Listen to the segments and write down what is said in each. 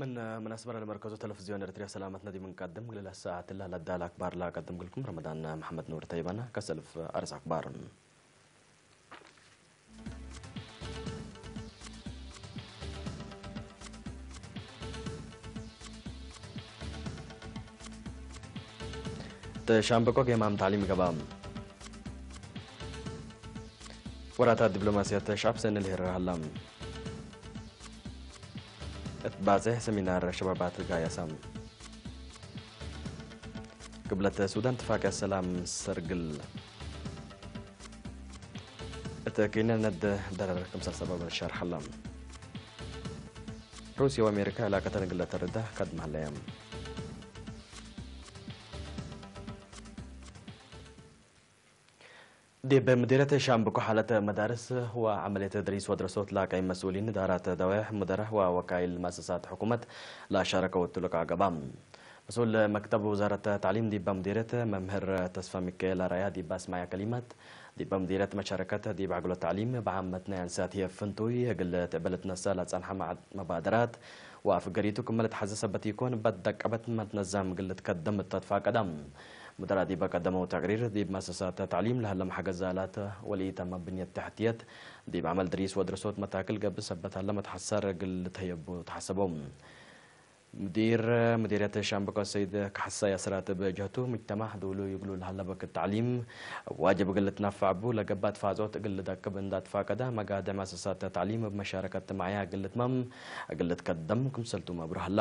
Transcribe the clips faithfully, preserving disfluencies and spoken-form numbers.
ምን መናስበረ ለመርከዙ ተለፍዝዮን ኤረትርያ ሰላመትነ ዲብ እንቀድም፣ እግል ለሰዓት እለ ለዳለ አክባር ለአቀድም እግልኩም ረመዳን መሐመድ ኑር ተይበነ። ከሰልፍ አርስ አክባር። እት ሻምበቆ ጌማም ተዕሊም ገባ። ወራታት ዲፕሎማስያት ሸዐብ ሰኒ ልሄረር ሀላ። እት ባጽሕ ሰሚናር ሸባባት ጋያሳ። ቅብለት ሱዳን ትፋቅያት ሰላም ሰርግል። እት ኬንያ ነድ ደረር ክምሰል ሰበብ ሸርሕ ሀላ። ሩስየ ወአሜሪካ ዕላቀተን እግል ለተርዳ ከድመ ሀለየ። ዲብ ምዲርየት ሻምብኮ ሓለት መዳርስ ወዐመልየት ድሪስ ወድረሶት ላቀይ መስኡሊን እዳራት ደዋይሕ፣ ሙደረህ ወወካይል መአሰሳት ሕኩመት ለአሻረከው እቱ ልቃ ገባ። መስኡል መክተብ ውዛረት ተዕሊም ዲበ ምዲርየት መምህር ተስፋ ሚካኤል አርአያ ዲብ አስማያ ከሊመት፣ ዲበ ምዲርየት መሻረከት ዲብ ዐግሎት ተዕሊም በዓመት ናይ አንሳት ህዬ ፍንቱይ እግል ትዕበ ልትነሰእ ለጸንሐ መባደራት ወአፍገሪቱ ክመ ልትሐዜ ሰበት ኢኮን፣ በደቀበት መትነዛም እግል ልትከደም እተ ትፋቀደ። ሙደራ ዲበ ቀደመው ተቅሪር፣ ዲብ መአሰሳት ተዕሊም ለሀለ መሐገዝ አላት ወለኢተመ ብንየት ተሕትየት፣ ዲብ ዐመል ድሪስ ወድረሶት መታክል ገብእ ሰበት ሀለ መትሐሰር እግል ልትሀየቡ ተሐሰበው። ሙዲር ምዲርየት ሻምበቆ ሰይድ ከሐሳይ አስራት እብ ጀህቱ፣ ሙጅተማዕ ዱሉይ እግሉ ለሀለ በክት ተዕሊም ዋጅብ እግል ልትነፈዕ እቡ ለገብአ ትፋጽኦት እግል ልደቅብ እንዳ ትፋቀደ፣ መጋድዕ መአሰሳት ተዕሊም እብ መሻረከት እጅትማዕያ እግል ልትመም እግል ልትከደም ክምሰልቱ መብርህ ሀላ።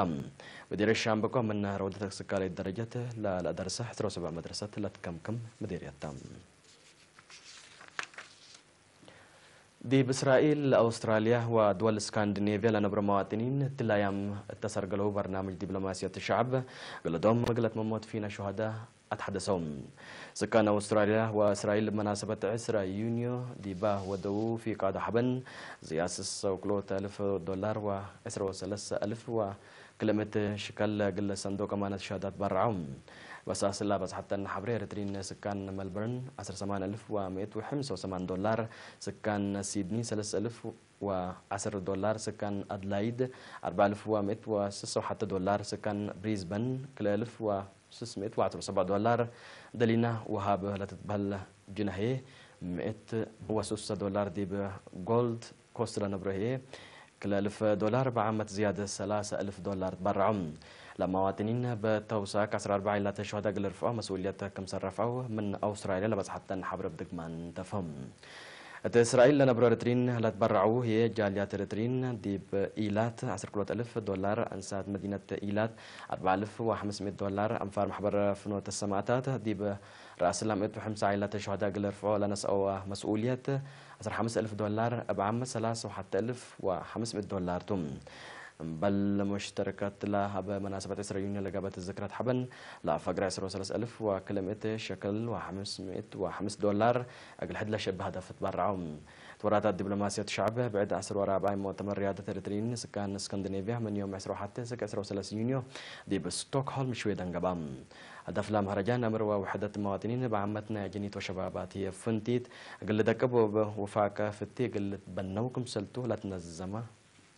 ሙዲር ሻምበቆ ምን ረውደት እስካሊ ደረጀት ለለአደርሰ ዕስራ ወሰብዕ መድረሰት ለትከምክም ምዲርየት ተ። ዲብ እስራኤል፣ አውስትራልያ ወድወል እስካንዲኔቭያ ለነብሮ መዋጥኒን እትለ አያም እተ ሰርገለው በርናምጅ ዲፕሎማስየት ሸዐብ፣ ግለዶም እግል ለትመሞት ፊነ ሹሀዳ አትሐደሰው። ስካን አውስትራልያ ወእስራኤል እብ መናሰበት ዕስራ ዩንዮ ዲባ ወደዉ ፊቃዶ ሐበን፣ ዝያድ ስሰ ወክልኦት አልፍ ዶላር ወዕስራ ወሰለሰ አልፍ ወ ክልምእት ሽከል እግል ሰንዱቅ አማነት ሸሃዳት በረዐው። በሳስላ በጽሐተን ሐብሬ ኤረትሪን ስካን መልበርን ዐስር ሰማን አልፍ ወምእት ወሐምስ ወሰማን ዶላር፣ ስካን ሲድኒ ሰለስ አልፍ ወዐስር ዶላር፣ ስካን አድላይድ አርበዕ አልፍ ወምእት ወስስ ወሐተ ዶላር፣ ስካን ብሪዝበን ክልኤ አልፍ ወስስ ምእት ወዐስር ወሰብዕ ዶላር፣ ደሊና ወሃብ ለትትበህል ጅናሄ ምእት ወስስ ዶላር ዲብ ጎልድ ኮስት ለነብሮ ህዬ፣ ክልኤ አልፍ ዶላር በዓመት ዝያድ ሰላሰ አልፍ ዶላር ትበረዐው። ለመዋጥኒን በተውሳክ ዐስር አርበዕ ዒላተ ሹሀዳ እግል ልርፍዖ መስኡልየት ክምሰል ረፍዐው ምን አውስትራልያ ለበጽሐተን ሐብር እብ ድግማን ተፍህም። እት እስራኤል ለነብሮ ኤረትሪን ለትበረዐው ህዬ፣ ጃልያት ኤረትሪን ዲብ ኢላት ዐስር ክልኦት አልፍ ዶላር፣ አንሳት መዲነት ኢላት አርበዕ አልፍ ወሐምስ ምእት ዶላር፣ አንፋር ማሕበር ፍኖተ ሰማእታት ዲብ ረአስላ ምእት ወሐምሳ ዒላተ ሹሀዳ እግል ልርፍዖ ለነስአወ መስኡልየት፣ ዐስር ሐምስ አልፍ ዶላር፣ እብ ዓመት ሰላሰ ወሐተ አልፍ ወሐምስ ምእት ዶላር ቱ። እምበል ሙሽተረከት ለሀበ መናሰበት ዕስራ ዩንዮ ለገብአት ዝክረት ሐበን፣ ለአፈግረ ዕስራ ወሰለስ አልፍ ወክልኤ ምእት ሸክል ወሐምስ ምእት ወሐምስ ዶላር እግል ሕድ ለሸብህ ሀደፍ ትበረዐው። እት ወራታት ዲፕሎማስየት ሸዐብ፣ ብዕድ ዐስር ወራብዓይ ሙእተመር ርያደት ኤረትሪን ስካን እስካንዲኔቭያ ምን ዮም ዕስራ ወሐቴ እስክ ዕስራ ወሰለስ ዩንዮ ዲብ ስቶክሆልም ሽዌደን ገብአ። ሀደፍ ለመሀረጃን አምር ወውሕደት መዋጥኒን እብ ዓመት ናይ አጀኒት ወሸባባት ህዬ ፍንቲት እግል ልደቅብ ወእብ ውፋቀ ፍቲ እግል ልትበነው ክምሰልቱ ለትነዘመ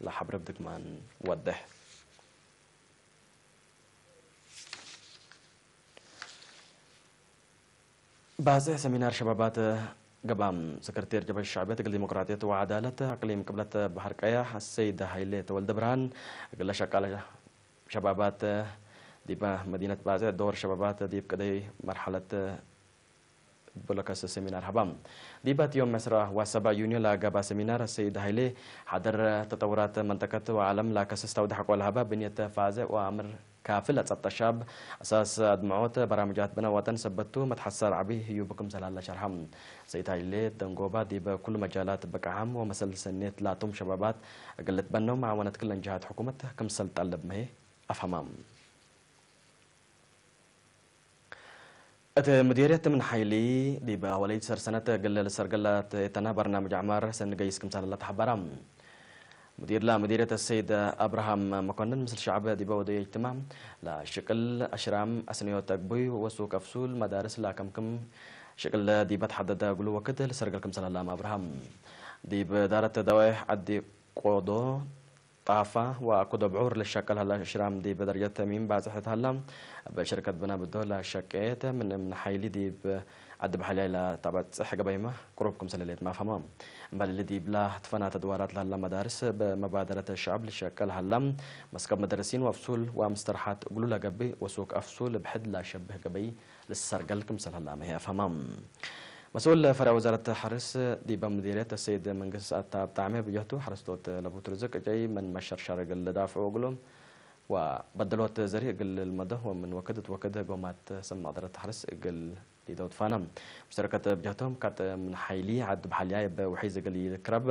ለሐብር እብ ድግማን ወዴሕ። ባጽዕ ሰሚናር ሸባባት ገባም። ሰክረቴር ጀብሀት ሸዕብየት እግል ዲሞቅራጥየት ወዐዳለት አቅሊም ቅብለት በሐር ቀያሕ አሰይድ ሀይሌ ተወልደ ብርሃን፣ እግለ ሸቃለ ሸባባት ዲበ መዲነት ባጽዕ ዶር ሸባባት ዲብ ቅደይ መርሐለት እቡ ለከስስ ሰሚናር ሀባ። ዲበት ዮም ዕስራ ወሰብዕ ዩንዮ ለገብአ ሰሚናር፣ አሰይድ ሀይሌ፣ ሐድር ተጠውራት መንጠቀት ወዐለም ለከስስ ተውደሕ ቆል ሀባ፣ ብንየት ፋዘዕ ወአምር ካፊ ለጸብጠ ሻብ፣ አሳስ አድምዖት በራምጃት ብነ ወጠን ሰበቱ መትሐሰር ዐቢ ህዩ ብክምሰል ሀለ ሸርሐ። ሰይድ ሀይሌ ደንጎባ፣ ዲበ ኩሉ መጃላት ብቅዓም ወመሰል ሰኔት ላቶም ሸባባት እግል ልትበነው መዓወነት ክለን ጀሃት ሕኩመት ክምሰል ጠልብ ምህዬ አፍሀማ። እት ምዴርየት ምን ሐይሊ፣ ዲብ አወለይት ሰር ሰነት እግል ልሰርገል ለትእተና በርናምጅ ዐማር ሰኒ ገይስ ክምሰል ለተሐበረ። ሙዲር ለምዴርየት አሰይድ አብርሃም መኮንን፣ ምስል ሸዕብ ዲበ ወደየ እጅትማዕ ለሽቅል አሽራም፣ አስንዮት አግቡይ ወሱቅ አፍሱል፣ መዳርስ ለአከምክም ሽቅል ዲበ ተሐደደ እግሉ ወክድ ልሰርገል ክምሰል ሀለ አብርሃም። ዲብ እዳረት ደዋይሕ ዐዲ ቆዶ፣ ጣፋ ወአኩዶ ብዑር ለሸቀል ሀላ ሽራም ዲብ ደረጀት ተሚም ባጽሐት ሀላ። እብ ሽርከት ብና ብዶ ለሸቄት ምን እምን ሐይሊ ዲብ ዐዲ በሐልያይ ለተበጽሕ ገበይመ ቅሩብ ክምሰል ህሌት ማፍሀማ። እምበል እሊ ዲብላ ትፈናተ ድዋራት ለሀላ መዳርስ በመባደረት ሸዐብ ልሸቀል ሀላ። መስከብ መደርሲን ወአፍሱል ወምስተርሓት እግሉ ለገብእ ወሱቅ አፍሱል ብሕድ ለሸብህ ገበይ ልሰርገል ክምሰል ሀላመ ህይ አፍሀማ። መስኡል ፈርዕ ወዛረት ሐርስ ዲበ ምዲርየት ሰይድ መንግስት አታ አብጣዕመ ብጀህቱ፣ ሐረስቶት ለቡት ርዝቅ ጨይ ምን መሸርሸር እግል ልዳፍዑ እግሎም፣ ወበደሎት ዘሪእ እግል ልልመዶ ወምን ወክድ እት ወክድ ጎማት ሰብ መቅደረት ሐርስ እግል ሊደው ትፋና። ሙሽተረከት ብጀህቶም ካጥ ምን ሐይሊ ዐድ በሐልያይ እብ ውሒዝ እግል ይልክረብ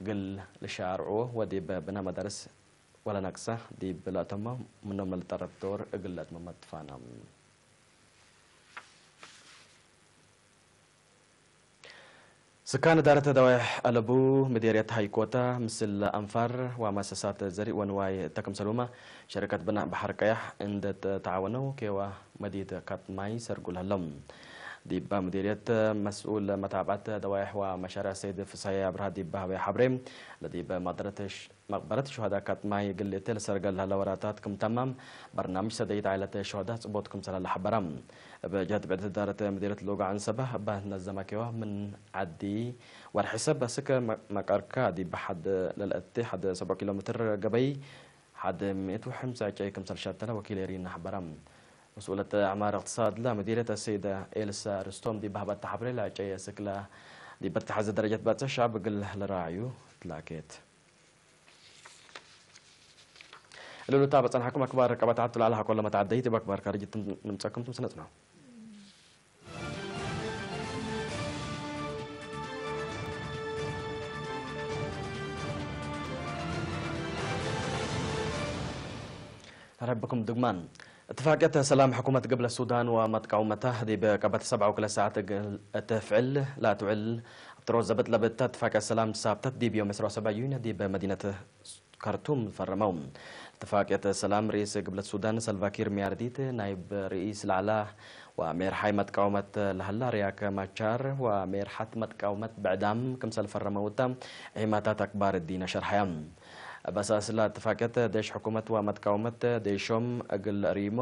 እግል ልሻርዑ ወዲብ ብና መዳርስ ወለነቅሰ ዲብ ለአተሞ ምኖም ለልጠረፍ ዶር እግል ለአትመመ ትፋና። ስካን እዳረት ደዋይሕ አለቡ ምዴርየት ሀይኮታ፣ ምስል አንፋር ወመሰሳት ዘሪእ ወንዋይ እተ ክምሰልሁመ ሸሪከት ብናእ በሐር ቀያሕ እንዴ ተዓወነው ኬዋ መዲት ካትማይ ሰርጉል ሀለው። ዲባ ምዴርየት መስኡል መታብዐት ደዋይሕ ወመሻርዕ ሰይድ ፍሳዬ አብርሃ ዲባ ሀበየ ሐብሬ፣ ለዲብ መቅደረት መቅበረት ሹሀዳ ካትማይ እግል እቴ ለሰርገል ለሀለ ወራታት ክም ተማም በርናምጅ ሰደይት ዓኢለት ሹሀዳ ጽቦት ክምሰል ሀለ ሐበራ። እብ ጀህት ብዕደት እዳረት ምዴርየት ሎጋ ዐንሰበ እበ ነዘመኬዋ ምን ዐዲ ወርሒ ሰብ አስክ መ-፣ መቀርካ ዲብ ሐድ ለልአቴ ሐድ ሰብዑ ኪሎ ሜትር ገበይ ሐድ ምእት ወሐምሳ ጨይ ክምሰል ሸተለ ወኪል ኤሪና ሐበራ። መስኡለት አዕማር እቅትሳድ ለምዲርየት አሰይደ ኤልሳ ርስቶም ዲብ ሀበተ ሐብሬ ለዐጨየ ስክለ ዲብ በተሐዘ ደረጀት ባጽሕ ሸዐብ እግል ለራዕዩ ትላኬት። እሉ ልታበ ጸንሐኩም አክባር ቀበት ዐቱ ለዐለ ሐቆለ መትዐደይት እብ አክባር ካርጅት ንምጸኩም ቱ ስነጽነው። አርሀብኩም ድግማን። እትፋቅየት ሰላም ሕኩመት ግብለ ሱዳን ወመትቃውመታ ዲብ ቀበት ሰብዓ ወክለ ሰዓት እግል እት ፍዕል ላትውዕል እብ ትሮት ዘብጥ ለብእተ እትፋቅየት ሰላም ሳብተት ዲብ ዮም ዕስራ ወሰብዕ ዩንዮ ዲብ መዲነት ከርቱም ፈረመው። እትፋቅየት ሰላም ርኢስ ግብለት ሱዳን ሳልቫኪር ሚያርዲት፣ ናይብ ርኢስ ለዐላ ወሜርሓይ መትቃውመት ለሀላ ሪያክ ማቻር ወሜርሐት መትቃውመት ብዕዳም ክምሰል ፈረመው እተ ኤማታት አክባር እዲነ ሸርሐያ። እብ አሳስ ለእትፋቅየት ዴሽ ሕኩመት ወመትቃውመት ዴሾም እግል ሪሞ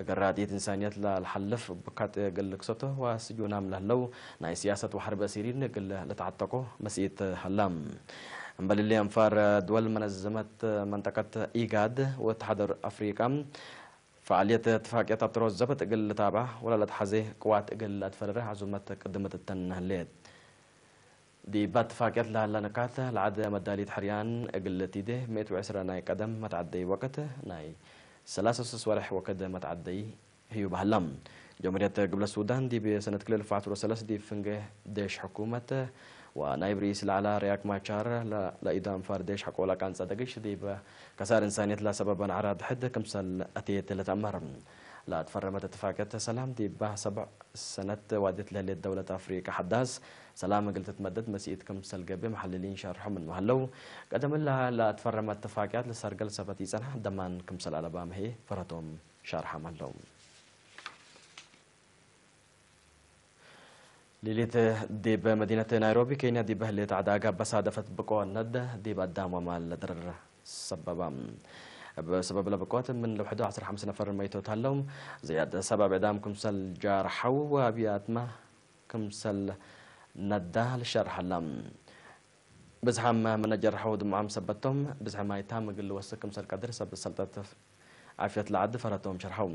እግል ራድኢት እንሳንየት ለልሐልፍ ቡካት እግል ልክሰቶ ወስጁናም ለህለው ናይ ስያሰት ወሐርብ አሲሪን እግል ልትዓተቆ መስኢት ሀላ። እምበል እሊ አንፋር ድወል መነዘመት መንጠቀት ኢጋድ ወእትሓድ አፍሪቃ ፈዓልየት እትፋቅየት አትሮት ዘብጥ እግል ልታብዐ ወለለትሐዜ ቅዋት እግል ለአትፈረረ ዐዙመት ቅድመት እተን ህሌት። ዲብ እትፋቅየት ለሀለ ንካት ለዐደ መዳሊት ሕርያን እግል ቲዴ ምእት ወዕስረ ናይ ቀደም መትዐደይ ወቅት ናይ ሰላስ ወስስ ወርሕ ወክድ መትዐደይ ህዩ በሀላ። ጀምሁርየት ግብለ ሱዳን ዲብ ሰነት ክልኤ እልፍ ወዐስር ወሰለስ ዲብ ፍንጌ ዴሽ ሕኩመት ወናይብ ርኢስ ለዐላ ሪያክ ማቻር ለ-፣ ለኢዱ አንፋር ዴሽ ሐቆለ ቃንጸ ደግሽ ዲብ ከሳር እንሳንየት ለሰበበን አዕራድ ሕድ ክምሰል አቴት ልትአመር። ለአትፈረመት እትፋቅየት ሰላም ዲብ ሰብዕ ሰነት ዋዴት ለህሌት ደውለት አፍሪቀ ሐዳስ ሰላም እግል ትትመደድ መስኢት ክምሰል ገብእ መሐልሊን ሸርሖ ምንመ ሀለው፣ ቀደም እለ ለአትፈረመ እትፋቅያት ለሰርገል ሰበት ኢጸንሐ ደማን ክምሰል አለባም ህዬ ፈረቶም ሻርሐም ሀለው። ሊሊት ዲብ መዲነት ናይሮቢ ኬንያ ዲብ ህሌት ዐዳጋ በሳደፈት ብቆ ነድ ዲብ አዳም ወማል ለድርር ሰበባ። እብ ሰበብ ለብቆት ምን ለውሕዱ ዐስር ሐምስ ነፈር መይቶት ሀለው። ዝያድ ሰበብ ዕዳም ክምሰል ጃርሐው ወአብያትመ ክምሰል ነዳ ልሸርሐ ሀላ። ብዝሓም ምነ ጀርሐው ድምዖም ሰበቶም፣ ብዝሐ ማይ ታም እግል ልወስክ ክምሰል ቀድር ሰብ ሰልጠት ዓፍየት ለዐድ ፈረቶም ሸርሐው።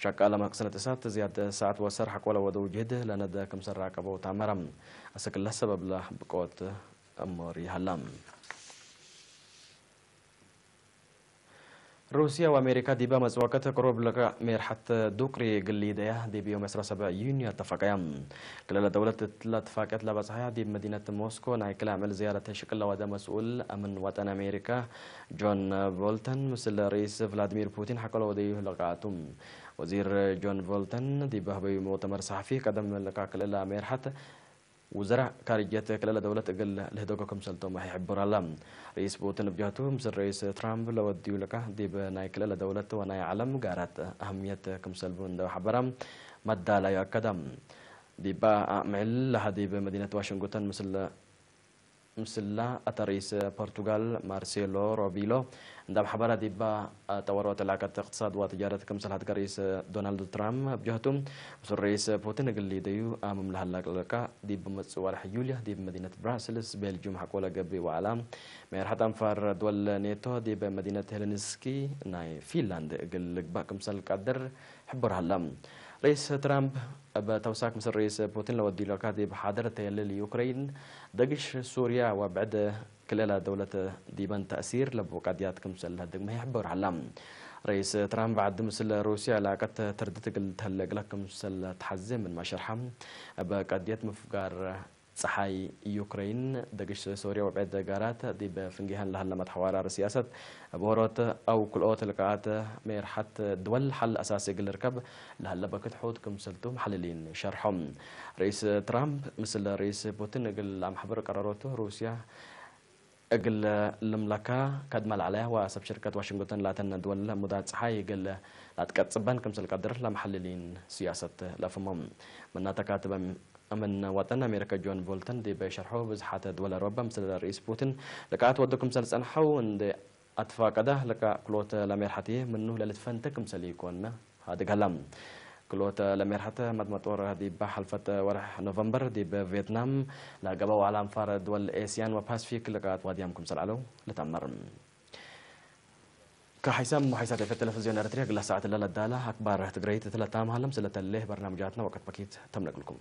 ሸቃለ መቅሰነት እሳት ዝያድ ሰዓት ወሰር ሐቆለ ወደው ጅህድ ለነደ ክምሰል ራቀበው ታመረ። አስክለ ሰበብ ለብቆት እሞሪ ሀላ። ሩስያ ወአሜሪካ ዲበ መጽእ ወቅት ቅሩብ ለቀ ሜርሐት ዱቅሪ እግል ሊደያ ዲብ ዮም ዕስራ ወሰብዕ ዩንዮ አተፈቀያ። ክልለ ደውለት እትለ እትፋቅየት ለበጽሐያ ዲብ መዲነት ሞስኮ ናይ ክል አምዕል ዝያረት ሽቅል ለወደ መስኡል አምን ወጠን አሜሪካ ጆን ቦልተን ምስል ርኢስ ቭላድሚር ፑቲን ሐቆ ለወደዩ ልቃቱ። ወዚር ጆን ቦልተን ዲብ ሀበዩ ሙእተመር ሰሐፊ ቀደም ለቀ ክልለ ሜርሐት ውዘራእ ካርጅየት ክልኤ ደውለት እግል ልህደጎ ክምሰልቶም ወሐ ይሕብር ዐለ። ርኢስ ፑቲን እብ ጀህቱ፣ ምስል ርኢስ ትራምፕ ለወድዩ ልቃእ ዲብ ናይ ክልኤ ደውለት ወናይ ዐለም ጋራት አህምየት ክምሰል ቡ እንዴ ሐበረ፣ መዳላዩ አከደ። ዲብ አምዕል ለሀ ዲብ መዲነት ዋሽንግተን ምስል ምስላ አተ ርኢስ ፖርቱጋል ማርሴሎ ሮቢሎ እንደ አምሐበረ፣ ዲባ ጠወሮት ዕላቀት እቅትሳድ ወትጃረት ክምሰል ሀድገ ርኢስ ዶናልድ ትራምፕ እብ ጀህቱ፣ ምስል ርኢስ ፑቲን እግል ሊደዩ አምም ለሀላ ልቃእ፣ ዲብ መጽእ ወርሕ ዩልዮ ዲብ መዲነት ብራስልስ ቤልጁም ሐቆ ለገብእ ወዐላ። ሜርሐት አንፋር ድወል ኔቶ ዲብ መዲነት ሄልሲንኪ ናይ ፊንላንድ እግል ልግባእ ክምሰል ቀድር ሕቡር ሀላ። ርኢስ ትራምፕ እብ ተውሳክ ምስል ርኢስ ፑቲን ለወድዩ ልቃእ ዲብ ሓድር ተየልል ዩክረይን፣ ደግሽ ሱርያ ወብዕድ ክልኤ ደውለት ዲበን ተእሲር ለቡ ቀድያት ክምሰል ለህድግ ምህይ ሕቡር ሀላ። ርኢስ ትራምፕ በዐድ ምስል ሩስያ ዕላቀት ትርድት እግል ተህሌ እግለ ክምሰል ተሐዜ ምንመ ሸርሐ፣ እብ ቀድየት ምፍጋር ጸሓይ ዩክረይን፣ ደግሽ ሶርያ ወብዕድ ጋራት ዲብ ፍንጌሀን ለሀለ መትሐዋራር ሲያሰት፣ እብ ሆሮት አው ክልኦት ልቃአት ሜርሐት ድወል ሐል አሳሲ እግል ልርከብ ለሀለ በክት ሑት ክምሰልቱ መሐልሊን ሸርሖም። ርኢስ ትራምፕ ምስል ርኢስ ፑቲን እግል ለአምሐብር ቀረሮቱ፣ ሩስያ እግል ልምለካ ከድመ ለዐለ ወሰብ ሽርከት ዋሽንግቶን ላተን ድወል ሙዳት ጸሓይ እግል ለአትቀጽበን ክምሰል ቀድር ለመሐልሊን ሲያሰት ለፍህሞም። ምናተ ካትበ አምን ወጠን አሜሪካ ጆን ቦልተን ዲብ ሸርሖ፣ ብዝሓት ድወል አውሮፓ ምስል ርኢስ ፑቲን ልቃአት ወዱ ክምሰል ጸንሐው እንዴ አትፋቀደ፣ ልቃእ ክልኦት ለሜርሐት ምኑ ለልትፈንተ ክምሰል ኢኮን ሀድግ ሀላ። ክልኦት ለሜርሐት መድመጦር ዲብ ሐልፈት ወርሕ ኖቨምበር ዲብ ቬትናም ለገብአው ዐለ አንፋር ድወል ኤስያን ወፓስፊክ ልቃአት ዋድያም ክምሰል ዐለው ልትአመር። ከሐይሳም ወሐይሳት ኤፈ ቴሌቪዝዮን ኤረትርየ እግለ ሰዓት ለለዳለ አክባር ትግረይት እት ለታምሃለም ስለተሌ በርናምጃትና ወቀት በኪት ተምነቅልኩም።